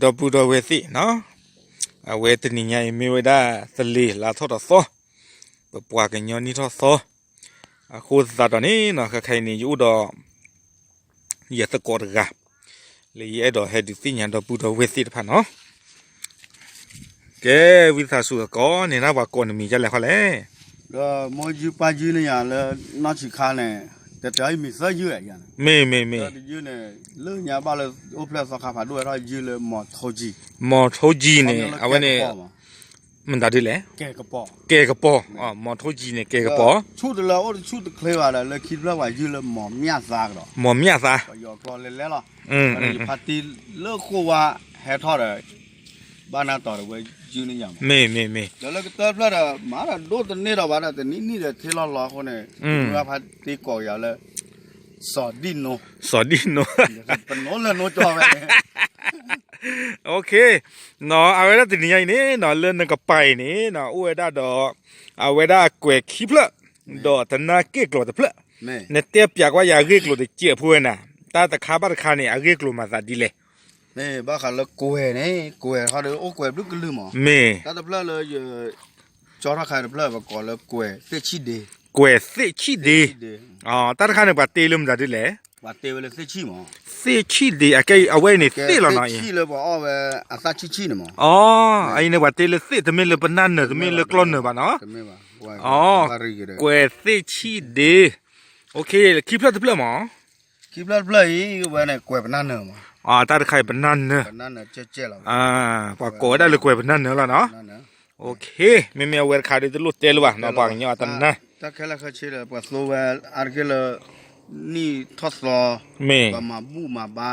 ဒီပုၢ်ဒီဝဲၢ်သ့ၣ်နီၤ, အဝဲတနံၤညါအံၤမ့ၢ်ဝဲဒၣ်သလ့ၤလါထီၣ်တသီ, ပပှၤကညီနံၣ်ထီၣ်သီ, အဃိသတးဒီးန့ၣ်နီၤ ခဲခါအံၤန့ၣ် ယအိၣ်ဒီး ယသကိးတဂၤ လၢယအဲၣ်ဒိးဟဲဒုးသ့ၣ်ညါဒီပုၢ်ဒီဝဲၢ်သ့ၣ်တဖၣ်နီၤ. ကဲ ဝံသးစူၤသကိးန့ၣ် နပှၤကိးနမံၤဒ်လဲၣ်ခီလဲၣ်. ဒီးမိၢ်ယုၢ်ပၢ်ယုၢ်န့ၣ်ယၤလၢနီၢ်ဆံးခါန့ၣ် တတဲအီၤယမံၤသၢယုၢ်ဧါယၤန့ၣ်, မ့ၢ်မ့ၢ်မ့ၢ်, တယုၢ်န့ၣ် လၢညါဘၣ်လၢအိၣ်ဖျဲၣ်သီခါဖးဒိၣ်ဝဲထီၣ်ယုၢ်လၢ မီၤထိကံ, မီၤထိကံန့ၣ် အဝဲန့ၣ် မတၤဒ်လဲၣ်, ကဲကပီၤ, မီၤထိကံန့ၣ် ကဲကပီၤ, ဆူၣ်တလၢအိၣ်တဆူၣ်တချ့ဘၣ်ဒီး လၢခံတဖျၢၣ်ပှၤယုၢ်လၢ မီၤမျၢ်သါကဒီး, မီၤမျၢ်သါ, ပယီၤကျိာ်လဲၤလဲၣ်လီၤ, ယဖါတံၢ်လၢဃိၣ်ဝါဟဲထီၣ်ဒီး ဘၣ်နၢ်တီၤဒီးဝဲယုၢ်န့ၣ်ယၤမး, မ့ၢ်မ့ၢ်မ့ၢ်, ဒီးလၢကတၢၢ်တဖျၢၣ်ဒီး မၤဒီးဒိၣ်တန့ၢ်ဒီးဘၣ်ဒီး တနံၣ်နံၣ်ဒီးထံၣ်လီၤလီၤအဃိန့ၣ်, မ့ၢ်ဖါတံၢ်ကိးယၤလၢ စီၤဒံၣ်နိ, စီၤဒံၣ်နိ, ပနိလၢနိကၠီဝဲန့ၣ် အဝဲဒၣ်တနံၤညါအံၤန့ၣ်နီၤ လၢနကပၤအံၤန့ၣ်နီၤ အိၣ်ဝဲဒၣ်ဒီး အဝဲဒၣ်ကွဲၤခံဖျၢၣ် ဒီးတနၢ်က့ၣ်ကျိာ်တဖျၢၣ်, နတဲပၠးကွၢ်ယၤအဂ့ၢ်ကျိာ်တစဲးဖိဝဲနၤ, တၢ်တခါဘၣ်တခါန့ၣ် အဂ့ၢ်ကျိာ်မၤသးဒ်လဲၣ်. မ့ၢ်ဘၣ်ဃးလၢကွဲၤန့ၣ် ကွဲၤခီဒီးအိၣ်ကွဲၤဘျုးကလုာ်မး, မ့ၢ် တၢ်တဖျၢၣ်လၢယ ကၠီထီၣ်ခါတဖျၢၣ်ပကိးလၢကွဲၤသ့ၣ်ဆံၣ်ဒ့, ကွဲၤသ့ၣ်ဆံၣ်ဒ့, တၢ်တခါန့ၣ် ပှၤတ့လၢမတၤဒ်လဲၣ်, ပှၤတ့ဝဲလၢသ့ၣ်ဆံၣ်မး, သ့ၣ်ဆံၣ်ဒ့ အကဲအံၤ အဝဲအံၤန့ၣ်သ့ၣ်လီၤနီၤအံၤ, သ့ၣ်ဆံၣ်လၢပှၤအီၣ်ဝဲအသၣ်ဆံၣ်ဆံၣ်န့ၣ်မး, အံၤန့ၣ် ပှၤတ့လၢသ့ၣ် တမ့ၢ်လၢပနၢ်နၢၤ တမ့ၢ်လၢကျီၢ်နၢၤဘၣ်နီၤ, ကွဲၤသ့ၣ်ဆံၣ်ဒ့, ခံဖျၢၣ်တဖျၢၣ်မး, ခံဖျၢၣ်တဖျၢၣ်အံၤ ဝဲန့ၣ်ကွဲၤပနၢ်နၢၤမး, တၢ်တခါအံၤပနၢ်နၢၤ, ပှၤကိးဝဲဒၣ်လၢကွဲၤပနၢ်နၢၤလီၤနီၤ, မ့မ့ၢ်အဝဲတခါဒီးတလိၣ်တဲလၢၤဘၣ်နီၤ ပှၤကညီအတနၢ်, တၢ်ခဲလၢာ်ခဲဆ့ဒီး ပှၤသိဝဲအါတက့ၢ်လၢ နံၣ်ထီၣ်သီ, မ့ၢ် ပှၤမၤဘူၣ်မၤဘါ,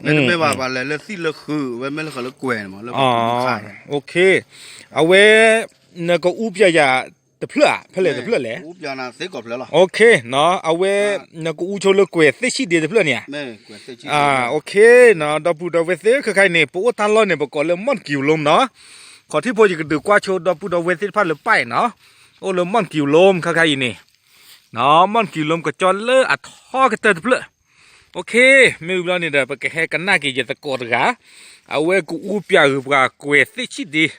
မ့တမ့ၢ်ဘၣ် ပှၤလဲၤလၢသ့ၣ်လၢဃုာ် ဝဲမ့ၢ်လၢဃုာ်လၢကွဲၤန့ၣ်မး လၢပှၤခါ, အဝဲ နကအူပၠးယၤတဖျၢၣ်ဧါ ဖဲလဲၣ်တဖျၢၣ်လဲၣ်, အဝဲ နကအူဆိလၢကွဲၤသ့ၣ်ဆံၣ်ဒ့တဖျၢၣ်န့ၣ်ဧါ, ဒီပုၢ်ဒီဝဲၢ်သ့ၣ် ခဲခါအံၤန့ၣ် ပအိၣ်တၢ်လီၢ်န့ၣ် ပကိးလၢ မီၣ်ကံၤလိမ် နီၤ, ခီၣ်ထံးဖိ ယကဒုးကွၢ်ဆိဒီပုၢ်ဒီဝဲၢ်သ့ၣ်တဖၣ်လၢပၢ်အံၤနီၤ, အိၣ်လၢ မီၣ်ကံၤလိမ် ခဲခါအံၤန့ၣ်, မီၣ်ကံၤလိမ် ကၠီလၢအထီကတၢၢ်တဖျၢၣ်, မ့ၢ်ဝံၤဘျီန့ၣ်ဒီး ပကဟဲကနၣ်က့ၤယသကိးတဂၤ, အဝဲကအူပၠးဂ့ၤပှၤကွဲၤသ့ၣ်ဆံၣ်ဒ့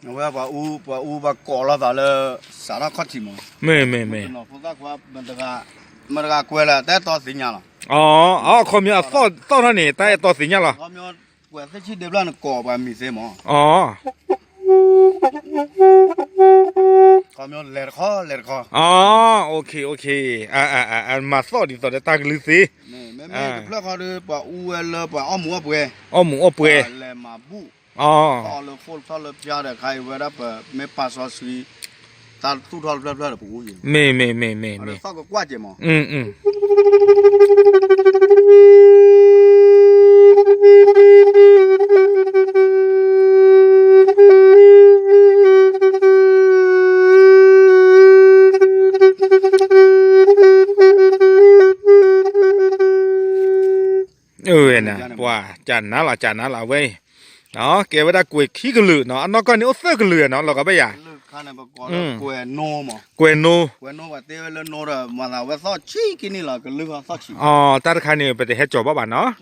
အဝဲပှၤအူ ပှၤအူပှၤကိးလိာ်သးလၢ စးထီၣ်ခီၣ်ထံးမး, မ့ၢ်မ့ၢ်မ့ၢ်, ဖိသၣ်ခွါ မတဂၤကွဲးလၢ တၢ်အဲၣ်တီသ့ၣ်ညါလီၤ, အခီပညီအသီၣ်ထီၣ်န့ၣ် တၢ်အဲၣ်တီသ့ၣ်ညါလီၤ, ကွဲးသ့ၣ်ဆံၣ်ဒ့ဖျၢၣ်န့ၣ် ကိးပှၤမံၤသ့မး, လဲၤတခီ လဲၤတခီ, မၤသီၣ်ဒ်သိးဒီးတၢ်ကလုၢ်သ့, မ့မ့ၢ်တဖျၢၣ်ဃီဒီး ပှၤအူဝဲလၢပှၤအီၣ်မူးအီၣ်ပှဲၤ, အီၣ်မူးအီၣ်ပှဲၤ, လဲၤမၤဘူၣ်, ထီၣ်လၢဃိၣ်ထီၣ်လၢဖၠါဒီး ခါအံၤဝဲဒၣ်ပမ့ၢ်ပာ်စီဆှံ တၢ်သူၣ်ထီၣ်တဖျၢၣ်ဖျၢၣ်ဒီးပအူယံၤ, မ့ၢ်မ့ၢ်မ့ၢ်မ့ၢ်မ့ၢ်, သီၣ်ကကွၢ်က့ၤမး, ပှၤကနၣ်လီၤ ကနၣ်လီၤဝဲအံၤ, ကဲဝဲဒၣ်ကွဲၤခံကလုာ်နီၤ, အနီၢ်ကီၢ်န့ၣ်အိၣ်သၢကလုာ်နီၤ လီၤကဘၣ်ယၤ, ကွဲၤနိ, ကွဲၤနိဝဲတ့ဝဲလၢနိဒီး မၤသးဝဲသီၣ်ဆံးကနံၣ်လီၤ ကလုၢ်သီၣ်ဆံး, တၢ်တခါန့ၣ် ပတဟဲကၠီၤဘၣ်ဘၣ်နီၤ,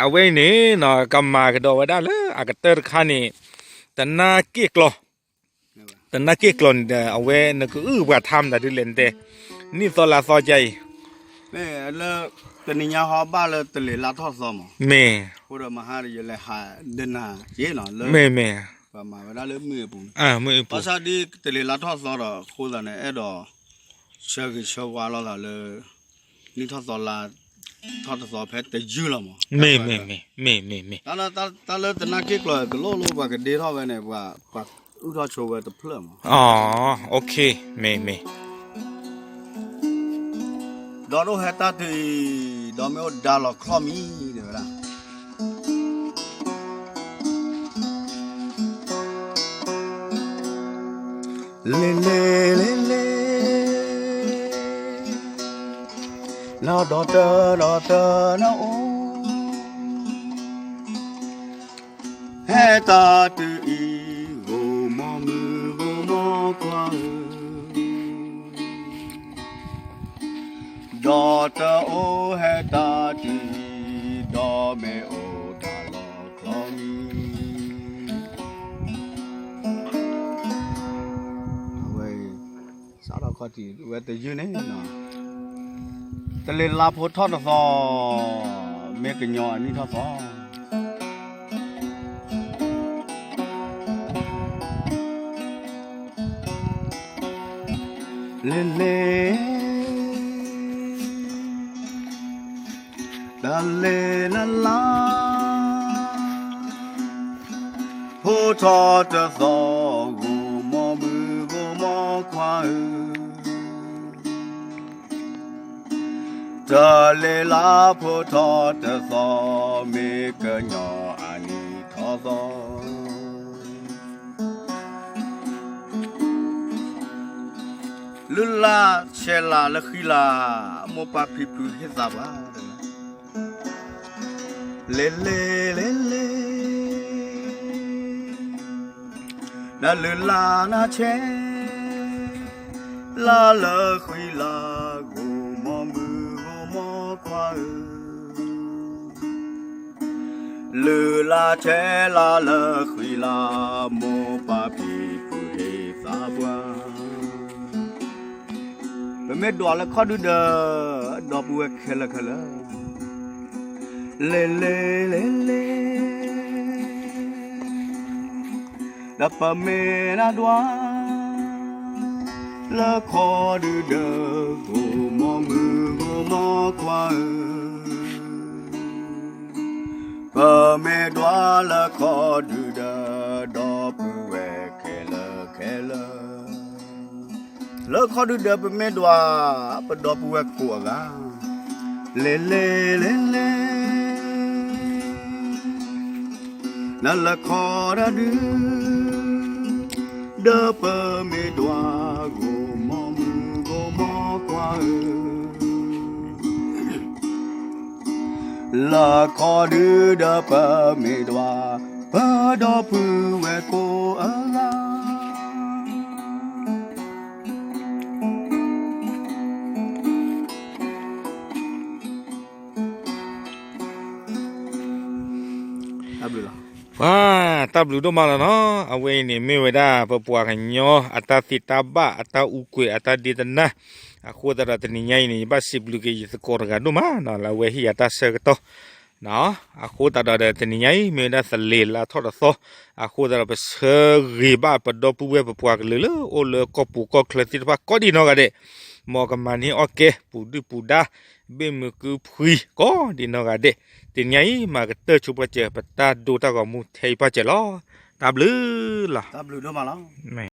အဝဲအံၤန့ၣ်နီၤ ကမၤကဒီးဝဲဒၣ်လၢအကတၢၢ်တခါန့ၣ်, တနၢ်က့ၣ်ကျီၤ တနၢ်က့ၣ်ကျီၤန့ၣ်ဒီး အဝဲနကအုၣ်ပှၤထါမတၤဒ်လဲၣ်နတဲ, နံၣ်သီလါသီကါအံၤ, မ့ၢ်လၢ တနံၤညါဟီဘၣ်လၢတလ့ၤလါထီၣ်သီမး, မ့ၢ်, အဃိဒီးမဟါဒီးယလဲၤဟးဒၢနၤက့နီၤလၢ, မ့ၢ်မ့ၢ်, ပှၤမၤဝဲဒၣ်လၢမုၢ်အပူၤန့ၣ်, ဘၣ်ဆၣ်ဒ်တလ့ၤလါထီၣ်သီဒီး အဃိသတးန့ၣ် အဲၣ်ဒိး ဆၢဂ့ၤဆၢဝါလိာ်သးလၢ နံၣ်ထီၣ်သီလါ ထီၣ်တသီဖဲတယုၢ်လီၤမး, မ့ၢ်မ့ၢ်မ့ၢ်မ့ၢ်မ့ၢ်မ့ၢ်, တၢ်လၢတနၢ်က့ၣ်ကျီၤတလိၣ်လိၣ် ပှၤကဒ့ထီၣ်ဝဲန့ၣ် ပှၤအုၣ်ထီၣ်ဆိဝဲတဖျၢၣ်မး, မ့ၢ်မ့ၢ်, ဒီးဒိၣ်ဟဲတၢ်တုၤအံၤ, ဒီးမ့ၢ်အိၣ်ဒါလီၤချီၣ်မံၤဒဲဝဲဒၣ် လ့လ့လ့လ့, နဒီးတၢ်ဒီးတၢ်နအိၣ် ဟဲတၢ်တုၤအံၤ ဂိၢ်မီၢ်မုၢ်ဂိၢ်မီၢ်ခွါဧၢ, ဒီးတအိၣ်ဟဲတၢ်တုၤအံၤ ဒီးမ့ၢ်အိၣ်တၢ်လီၤချီမံၤ အဝဲအံၤ စးထီၣ်ခီၣ်ထံးဝဲတယုၢ်န့ၣ်, တလ့ၤလါဖိထီၣ်တသီ, မ့ၢ်ကညီအနံၣ်ထီၣ်သီ. လ့ၤလ့ၤ တၢ်လ့ၤလၢလါ ဖိထီၣ်တသီ, ဂိၢ်မီၢ်မုၢ်ဂိၢ်မီၢ်ခွါဧၢ, တၢ်လ့ၤလါဖိထီၣ်တသီ, မ့ၢ်ကညီအနံၣ်ထီၣ်သီ. လုၢ်လၢ်ဆဲးလးလၢဃံလၤ, မိၢ်ပၢ်ဖံဖုဟ့ၣ်သးပှၢ်, လ့ၤလ့ၤလ့ၤလ့ၤ, နလုၢ်လၢ်နဆဲး လၢလၢဃံလၤ, ဂိၢ်မီၢ်မုၢ်ဂိၢ်မီၢ်ခွါဧၢ, လုၢ်လၢ်ဆဲးလးလၢဃံလၤ, မိၢ်ပၢ်ဖံဖုဟ့ၣ်သးပှၢ်. ပမ့ၢ်ဒွးလၢခီၣ်ဒုဒီး ဒီပုၢ်ဝဲၢ်ခဲလၢာ်ခဲလၢာ်, လ့ၤလ့ၤလ့ၤလ့ၤ, ဒီးပမ့ၢ်ဒွး လၢခီၣ်ဒုဒီး, ဂိၢ်မီၢ်မုၢ်ဂိၢ်မီၢ်ခွါဧၢ, ပမ့ၢ်ဒွးလၢခီၣ်ဒုဒီး, ဒီပုၢ်ဝဲၢ်ခဲလၢာ်ခဲလၢာ်, လၢခီၣ်ဒုဒီးပမ့ၢ်ဒွး, ပဒီပုၢ်ဝဲၢ်ကိးအဂၤ, လ့ၤလ့ၤလ့ၤလ့ၤ နလၢခီၣ်ဒု, ဒီးပမ့ၢ်ဒွး, ဂိၢ်မီၢ်မုၢ်ဂိၢ်မီၢ်ခွါဧၢ, လၢခီၣ်ဒုဒီးပမ့ၢ်ဒွး, ပဒီပုၢ်ဝဲၢ်ကိးအဂၤ. တၢ်ဘျုးလီၤ. ပှၤ, တၢ်ဘျုးဒိၣ်မးလီၤနီၤ. အဝဲအံၤန့ၣ် မ့ၢ်ဝဲဒၣ်ပပှၤကညီအတၢ်သ့တၢ်ဘၣ် အတၢ်အူကွဲး အတၢ်ဒ့တနၢ်, အဃိသတးဒီးတနံၤညါအံၤန့ၣ် ယဘၣ်စံးဘျုးက့ၤယသကိးတဂၤဒိၣ်မးနီၤ လၢအဝဲဟ့ၣ်ယၤတၢ်ဆၢကတီၢ် အဃိသတးဒီးတနံၤညါအံၤ မ့ၢ်ဝဲဒၣ်သလ့ၤလါထီၣ်တသီ, အဃိသတးဒီးပဆၢဂ့ၤဘၣ်ပဒီပုၢ်ဝဲၢ်ပပှၤကလုာ်လၢအိၣ်လၢကီၢ်ပူၤကီၢ်ချၢသ့ၣ်တဖၣ်ကိးဒံးနီၢ်ဂၤဒဲး, မ်ကမၤန့ၢ်အီၣ်ကဲ ပူၤဒုၣ်ပူၤဒါ, ဘ့ၣ်မုာ်ကုဖှံကိးဒံးနီၢ်ဂၤဒဲး, တနံၤညါအံၤ မၤကတၢၢ်ဆိပှဲၤစၢၤ ပတၢ်ဒိတၢ်ဂီၤမူထဲအံၤပှဲၤစၢၤလီၤ. တၢ်ဘျုးလီၤ. တၢ်ဘျုးဒိၣ်မးလီၤ.